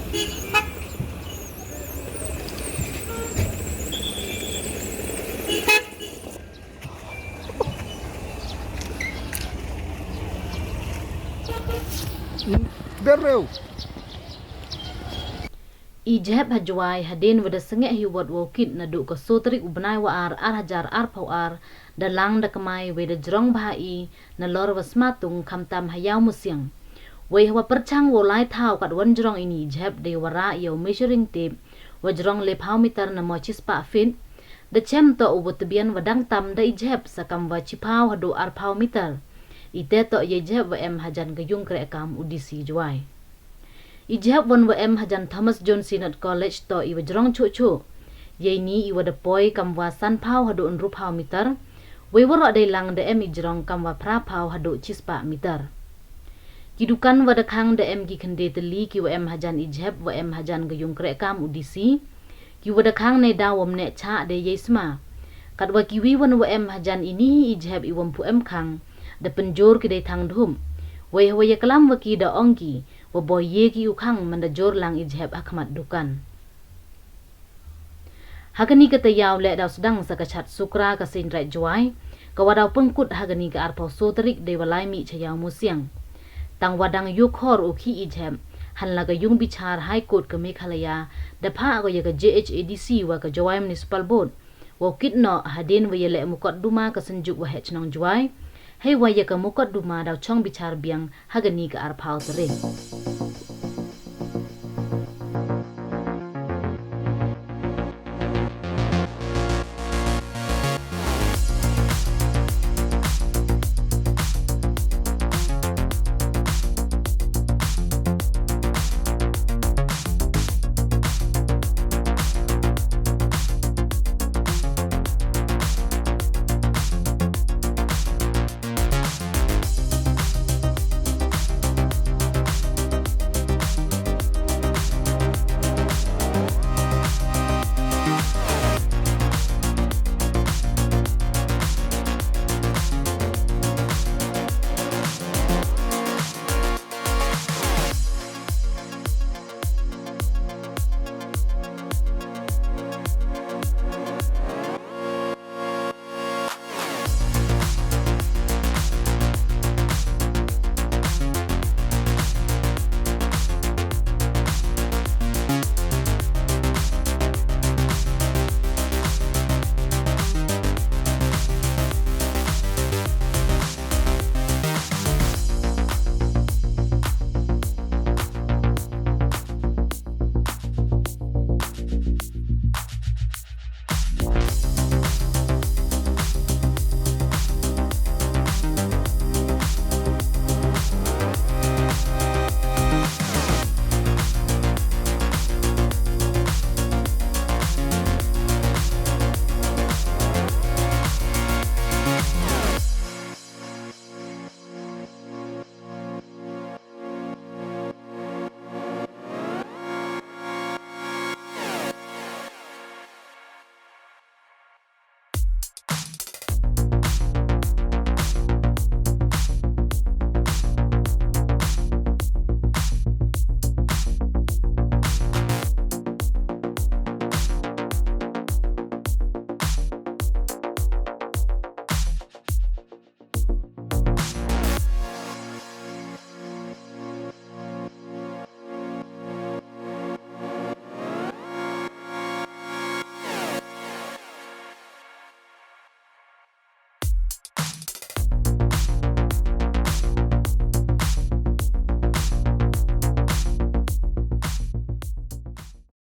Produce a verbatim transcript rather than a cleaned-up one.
Bereu. I jhep ha Jwai hadien wa da sangeh hi wot wow kit naduh ka soo tarik u bnai wa ar, ar hajar arphaw ar, da lang da kmai wei da jrong bha i nalor wa smatung khamtam ha Iawmusiang. Wei hawa pyrchang wow lai thaw katwon jrong ini i jhep dei wa rah yow measuring tape wa jrong lephaw meter namo chispah feet. Da chem toh u wa tbian wa dang tam da i jhep sa kam wa chiphaw haduh arphaw meter. Ite toh yei jhep wa em hajan ka yung kreh kam u D C Jwai. I jhep wan wa em hajan Thomas Jones Synod College toh i wa jrong chuh chuh. Yei ni i wa da poi kam wa sanphaw haduh ynruphaw meter. Wei waroh dei lang da em i jrong kam wa phraphaw haduh chispah meter. Ki dukan wa da khang da em ki khyndai tylli ki wa em hajan i jhep wa em hajan ka yung kreh kam u D C. Ki wa da khang nei daw wam neh chah dei yei sma. Katwa ki wi wan wa em hajan ini i jhep i wam phu em khang. Da pynjur ki dei thang dhum. Wei hawa ya klam wa ki da ong ki, wa boi ye ki u khang man da jur lang i jhep ha khmat dukan. Hakani ka tayaaw leh daw sdang sa ka chat sukra ka Synod Jwai, ka wa daw pynkut hakani ka arphaw soo tarik dei wa lai mih cha Iawmusiang. Tang wa dang yoh khor u khih i jhep, hanla ka yung bichar High Court ka Meghalaya, da phah ko ya ka J H A D C wa ka Jwai Municipal Board, wow kit noh hadien wa ya leh mukotduma ka Synjuk Waheh Chnong Jwai, hei wa ya ka mukotduma daw chong bichar biang hakani ka arphaw tarik.